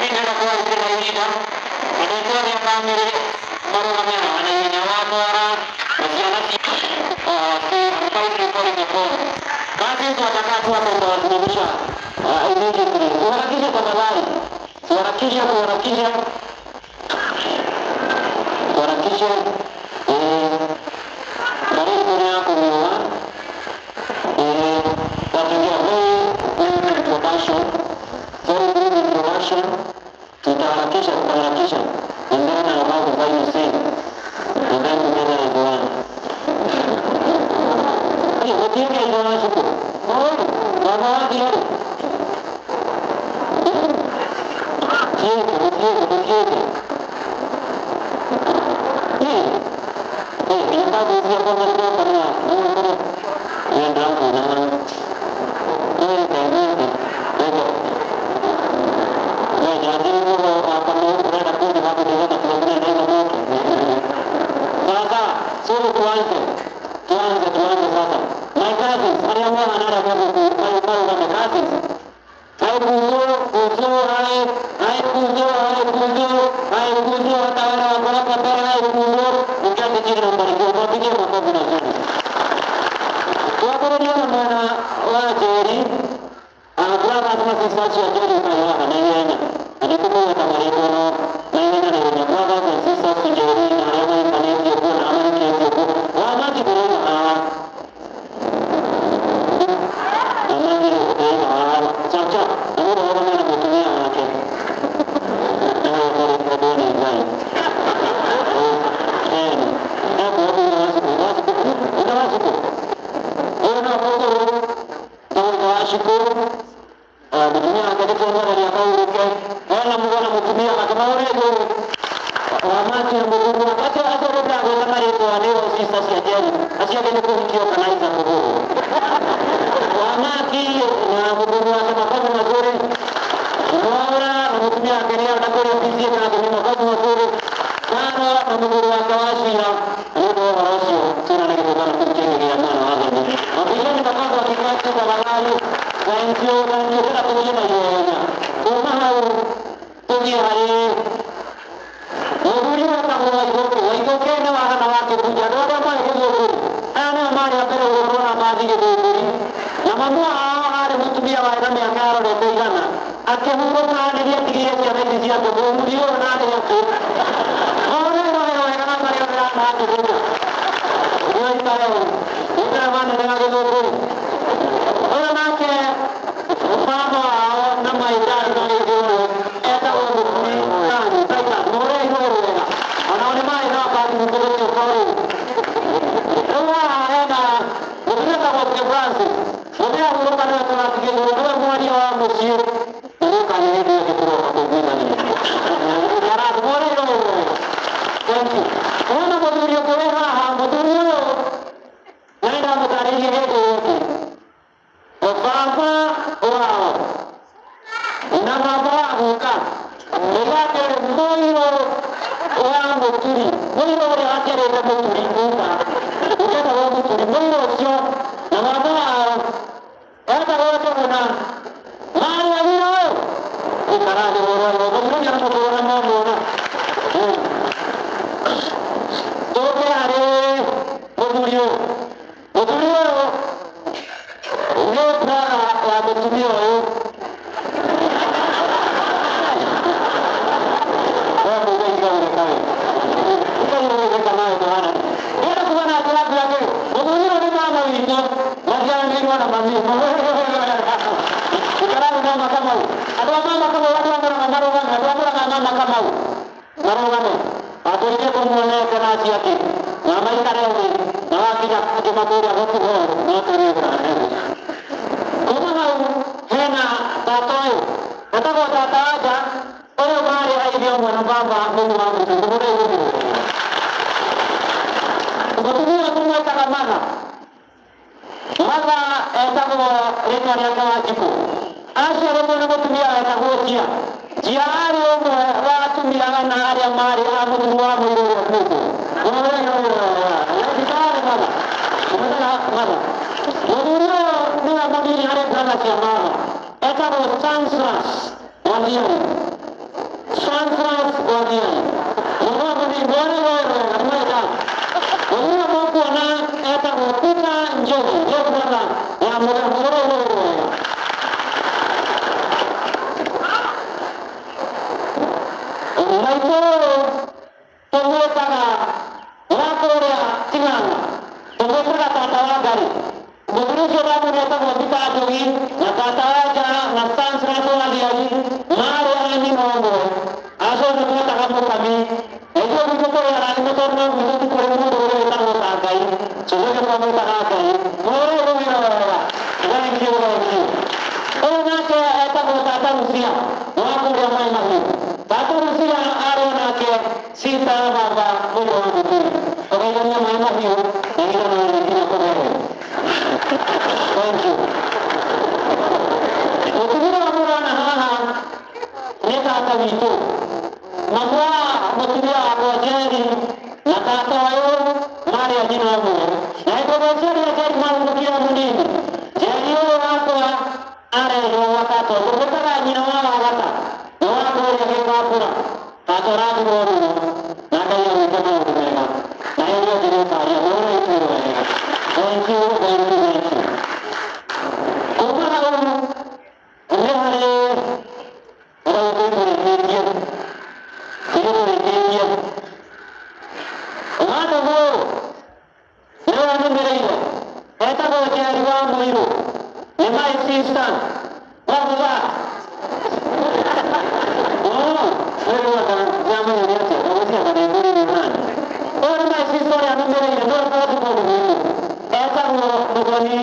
Lakini ndio kwa ihinda andũ a bamĩrĩ marũgame haha na ihenya watwara na ciana kazi hizo watakaa tu hapo, utawasimamisha immediately. Uharakishe tafadhali, uharakishe, uharakishe, uharakishe. Karibu yako ni wataingia very introduction, very good introduction. Tutaharakisha, tutaharakisha, and then I'm about to find you saying, and then together as one. Gũtiĩke ithe wa cukuru baba wathirĩ gũtiĩke gũtiĩke gũtiĩke sasa suru tuanze tuanze tuanze sasa. My cousins, arĩa mwana arĩa marũgame cousins. Hai kuzo, kuzo, hai, hai kuzo, hai kuzo, hai kuzo, hata wale wako hapa mbele, hai kuzo, mkate chini na mbarikiwe, mwapigie makofi mazuri. Twambĩrĩrie na mwena wa Njeri, brothers na sisters cia Njeri ũkaĩ haha na ihenya, na nĩtũkũgweta marĩtwa no na ihenya na ihenya, brothers and sisters Njeri na arĩa mahikanĩtie kuo na arĩa mahikĩtie kuo, wamaki kũrũgama haha. Wamaki kũrũgama haha, chap chap, na mũndũ arũgame na mũtumia wake. Wamaki na mũthuri wake makofi mazuri. Mwaura na mũtumia wake nĩ ndakũrĩ ofisi na nĩ makofi mazuri. Kano na mũthuri wake wa Cira nĩ ũndũ wa ũhoro ũcio tũna nĩ gĩtũngano kĩu kĩngĩ mwana wa Ngai. Mapigeni makofi wakikati tafadhali. Thank you, thank you. Tena tũthiĩ na ihenya. Kuma hau tũthiĩ harĩ mũthuri wetagwo Waithũkũ. Waithũkũ nĩ wa hana wa Kĩbunja. Andũ arĩa marĩ Gĩthũngũri aya nĩo marĩ a mbere gũkorwo na mathi Gĩthũngũri. Na mamu wao arĩ mũtumia warĩ na mĩaka yarorete igana. Akĩhurũka rĩrĩa atigire ciana ici ciake mũthuri ũyũ na arĩ akĩ. Mũhũrĩre wega na marĩa na Kĩbunja. Ũgaikare ũikare manene wa Gĩthũngũri. Ũyũ nake baba wao na maitari magĩthũrwo etagwo Mũturi Tani Titus. Mũhũrĩre igũrũ wega. Onao nĩ marĩ na wakati mũkũrũ rĩu. Rĩu haha hena mũtumia etagwo Mke Francis. Mũtumia ahurũka nĩwe tũratigĩrwo nĩwe mwaria wa mũciĩ. Ũgũka nĩ hĩndĩ ĩyo tũroka kũiguithania. Karathi mũhũrĩre igũrũ wega. Thank you. Hena mũthuri ũngĩ wĩ haha, mũthuri ũyũ na nĩndamũtarĩirie hĩndĩ ĩyo ĩngĩ. Baba wao na baba wa guka nĩgake mũirũ wa mũturi, mũirũ ũrĩa waciarĩte mũturi guka ũgetagwo mũturi, mũirũ ũcio na baba wao etagwo Njũgũna marĩ a wĩra ũyũ ikarathĩ mũrũarwo mũthuri ũcio nĩ mũkũrũ na mũmũona. Tũke harĩ mũthuri ũyũ, mũthuri ũyũ nĩ brother wa mũtumia ũyũ. Ĩrenda kuga na njĩra nguhĩ atĩrĩ, mũthuri ũyũ nĩ mama witũ maciaranĩirwo na mami. Ikaragu mama Kamau. Andũ a mama Kamau, andũ a Mũrang'a marũgame, andũ a Mũrang'a mama Kamau marũgame. Atũrĩkie kũmuonete na acio angĩ na maikare thĩ na wakinya kũngĩ kũrĩa gũkuho no tũrĩũra. Kuma hau hena tata ũyũ etagwo tata Anja, ũyũ marĩ a ithe ũmwe na baba mũnu wa mũtũ mũhũre igũrũ. Mũtumia ũyũ tũmwĩtaga Martha. Martha etagwo rĩtwa rĩake Wanjikũ. Aciarĩtwo nĩ mũtumia wetagwo Njia. Njia arĩ ũmwe wa atumia ana arĩa marĩ a mũthuri wa mũirũ ũrĩa ũkuĩte. Mũhũre igũrũ wega. Martha. Tũmwĩtaga Martha. Mũthuri ũyũ nĩwe mũnini harĩ brother cia mama. Etagwo Stanislas Wanjiru. Stanislas Gwandiani. Mũgongo nĩ ngwara wega mwega. Ũguo mũkuona etagwo Peter Njogu, nĩ brother ya mũgũrũ wega. Maitũ tũmwĩtaga wa kũrĩa Ting'ang'a, tũmwĩtaga tata wa Ngarĩ. Mũthuri ũcio ndamwĩra etagwo Peter Njogi na tata wa Nja na Stanislas Wathiani marĩ a nyina ũmwe. Acio nĩ twetaga mũkami. Na ithuĩ gwitũ tũrĩ arathime tondũ no gwitũ ti kũrĩ mũndũ ũrĩa wĩtagwo ta Ngai. Cũcũ twamwĩtaga Ngai. Mũrĩ wĩra wega. Thank you, thank you. Ũyũ nake etagwo tata Lucia wa kũrĩa Mai Mahiũ. Tata Lucia arĩ o nake sister ya baba mũrũ wa Mũturi. Ũgeithania Mai Mahiũ na gĩthano nginya kũgerera. Thank you. Mũtumia wa mũrona haha nĩ tata witũ. Mamu wa mũtumia wakwa Njeri na tata ũyũ marĩ a nyina ũmwe. Na hĩndĩ ĩrĩa aciari a Njeri mahurũkire mũnini, Njeri ũyũ wakwa arerirwo gwa tata ũyũ. Tũmwĩtaga nyina wa Wagata na wa kũrĩa Gĩkabũra. Tata ũrathimwo mũno na Ngai agwĩke maũndũ mega. Na hĩndĩ ĩyo ndĩrĩkaria mũno itũũra wega. Thank you, thank you, thank you. Kuma hau nĩ harĩ ũrĩa tũrĩkĩtie tũrĩkĩtie Mwana ũyũ nĩwe anũmĩrĩire etagwo Njeri wa Mũirũ, nĩ my sister. What was that? Oh, wewe ndamũrĩre atĩa? Ũgũciaga nĩ mũrĩre nani? Ũyũ nĩ my sister ũrĩa anũmĩrĩire, nĩwe fourth born gwitũ. Etagwo Mũthoni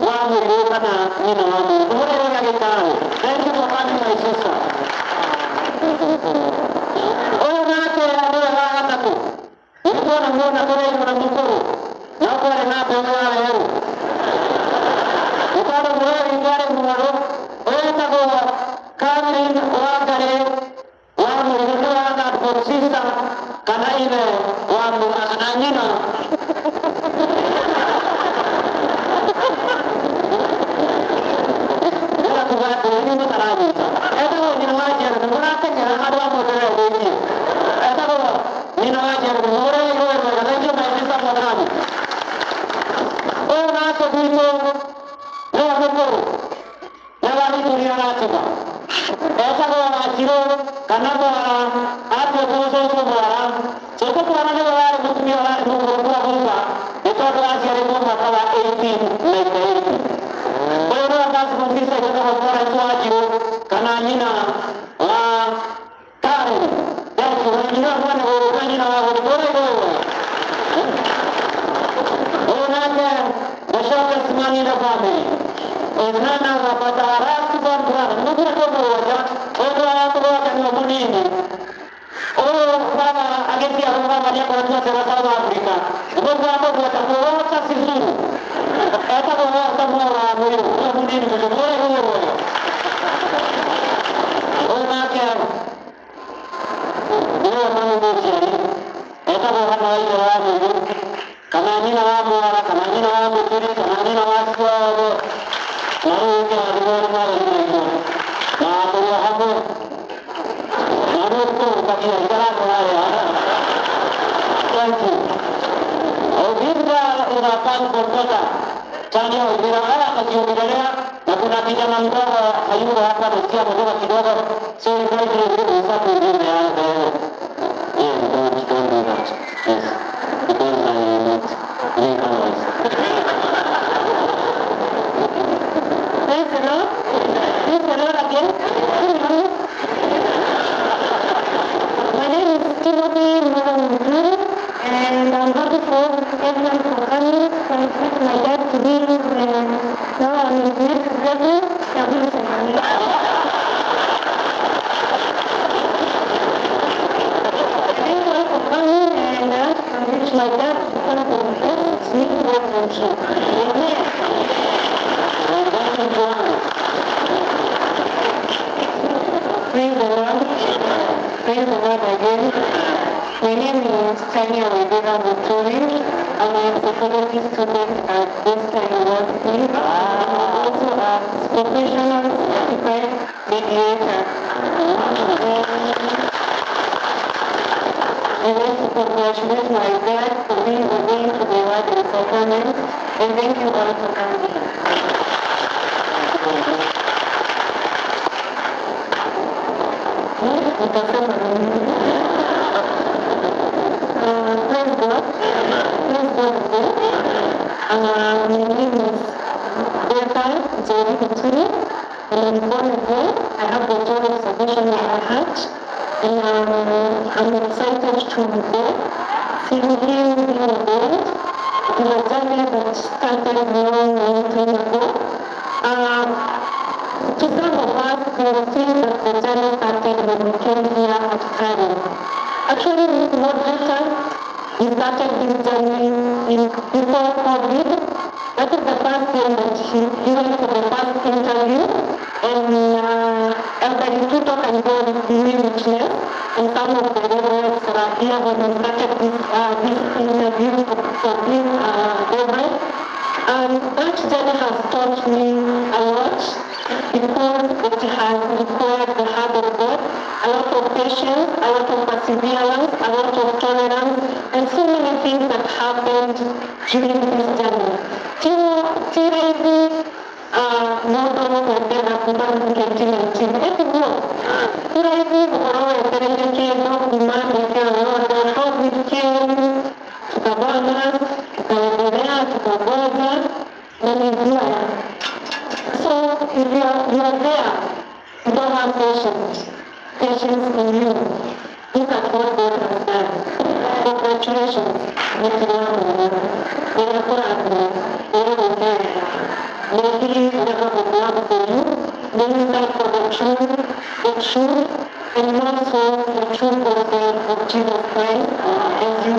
wa Mũirũ kana nyina wa Mũirũ. Mũrĩre ũrĩa gĩkarago. Thank you for coming, my sister. Ũyũ nake nĩwe wa gatatũ. Nĩkuona muona tũrĩirwo na mũkũrũ no kwarĩ na mbeũ ya werũ. Nĩ tondũ mũrĩo witũ arĩ mwerũ. Ũyũ etagwo Catherine Wangari wa Mũirũ, nĩwe wa third born sister kana ithe wa kana nyina. Ndĩrenda kuga atĩrĩ, inyuĩ mũtaranyita. Etagwo nyina wa Jeremy, mũrateng'era handũ ha mũndĩre thĩiniĩ. Etagwo nyina wa Jeremy, mũrĩ igũrũ wega. Thank you, my sister, for coming. Ũyũ nake gwitũ nĩwe mũkũrũ, nĩwe wahithũria ratiba. Etagwo Wanjirũ kana Mwara, atuĩtwo cũcũ Mwara. Cũcũ Mwara nĩwe warĩ mũtumia warĩ mũkũrũ kwa guka, nĩ tondũ aciarĩtwo mwaka wa 1898. Ũyũ nĩwe first born sister ĩtagwo Florence Wanjirũ kana nyina wa Karen. Thank you. Nyina mwana ũyũ na nyina wa gũkũ ũrĩa igũrũ wega. Ũyũ nake the shortest man in the family is none other but our last born brother. Nĩguo tũmũgwanja, ũyũ nĩwe wa mũgwanja nĩwe mũnini. Ũyũ baba agĩciarwo baba nĩakoretwo acera South Africa. Nĩguo amũgweta Walter Sisulu. Etagwo Walter Mwaura wa Mũirũ, ũyũ mũnini mũno, mũrĩ igũrũ wega. Ũyũ nake nĩwe mami mũciari, etagwo Hana wa ithe wa Mũirũ, kana nyina wa Mwara, kana nyina wa Mũturi, kana nyina wa ciothe. Na rĩu kĩrathimo nĩ mwathani witũ. Na tũrĩ o hamwe. Na nĩ tũrũkagia ikarago harĩa. Thank you. Oh, this girl is our first born daughter. Tania Waithera haya akajiongelea na kuna kijana mdogo hayuko hapa, nasikia ametoka kidogo, so invite you to ujumbe yake. Yeah, don't do that. Yes, because I will not drink otherwise. Praise the Lord. Praise the Lord again. My name is Timothy Muguru, and I'm happy for everyone for coming. I expect my dad to be now on his next level. Thank you all for coming, and I wish my dad one of the best meeting friendship. Amen. Praise the Lord. Praise the Lord again. My name is Tanya Waithera Muturi. I'm a psychology student at Daystar University. I'm also a professional certified mediator. congratulate my dad for being ordained to the word and sacrament, and thank you all for coming. Nitasema nini? Praise God. Praise God again. My name is Bertha Jerry Kitui, and I'm born again. I have the joy of salvation in my heart, and I'm excited to go. Seeing him being ordained. It is a journey that started long, long time ago. To some of us, we will think that the journey started when we came here at Karen. Actually, with moderator, he started his journey before COVID. That is the first time that he went for the first interview. And Elder Kituto can go with me witness. And some of the reverends that are here when we started this interview for being reverend. That journey has taught me a lot, because it has required the hand of God, a lot of patience, a lot of perseverance, a lot of tolerance, and so many things that happened during this journey. Ti raithi mũndũ gwetera kuma 2019 ĩtiguo ti raithi gũkorwo wetereire kĩndũ kuma mĩaka ĩyo yothe. COVID came, tukavaa mask, tukaendelea, tukangoja na ni ngumu. So if you are there, you don't have patience in you, look at what God has done. Congratulations. May He never be glad for you. May He fight for the truth, and also the true gospel of Jesus Christ as you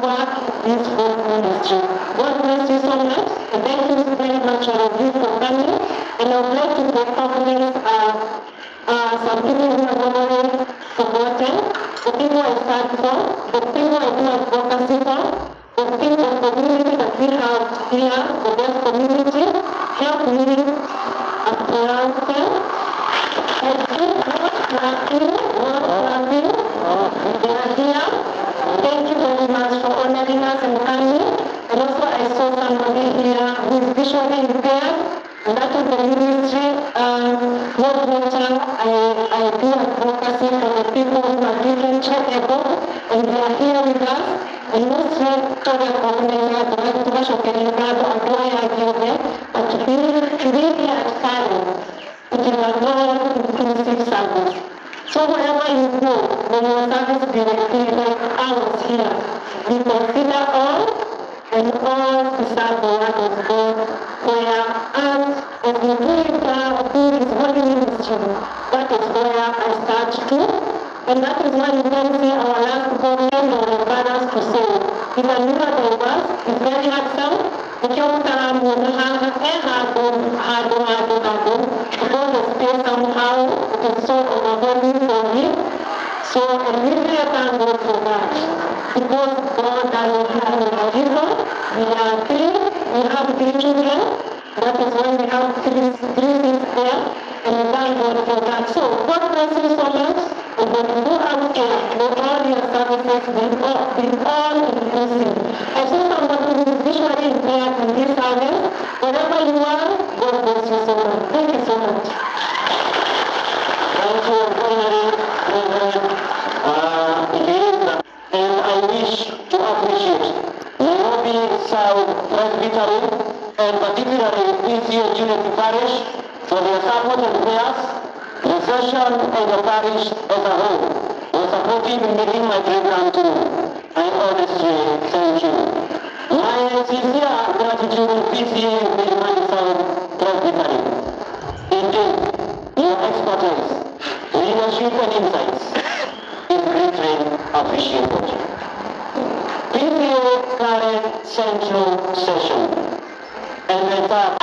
work this whole ministry. God bless you so much, and thank you very much, all of you, for coming. And I would like to recognize some people who have already forgotten, the people I stand for, the people I do advocacy for, the people, the community that we have here, the deaf community, help me applaud them. And keep not clapping, not clapping. They are here. Thank you very much for honoring us and coming. And also I saw somebody here who is visually impaired, and that is the ministry, moderator. I do advocacy for the people who are differently able, and they are here with us. And mostly, tugacokeria ngatho andũ aya angĩ othe, but to be here at Karen, it is a all-inclusive service. So wherever you go, may your service be like ours here. We consider all and all to serve the word of God, where us, as we do it through His holy ministry, that is where I start to. And that is why you can see our last born or embarrassed to say. He's a neurodiverse, he's very handsome. Nikĩo mũtaramuona haha e handũ handũ handũ handũ because the space somehow it is so overwhelming for him. So, and we really thank God for that. Because God doesn't have a reason. We are three, we have three children. That is why we have three things there. And we thank God for that. So, God bless you so much. And when you go out there, may all your services be all inclusive. I saw somebody who is visually impaired in this service. Wherever you are, God bless you so much. Thank you so much. Thank you, finally, Reverend Elisa. And I wish to appreciate Nairobi South Presbytery and particularly PCEA Unity Parish for their support and prayers, the session and the parish as a whole for supporting in making my dream come true. I honestly thank you. My sincere gratitude to PCEA Milimani South Presbytery. Indeed, your expertise, leadership and insights is greatly appreciated. PCEA Karen Central Session and the entire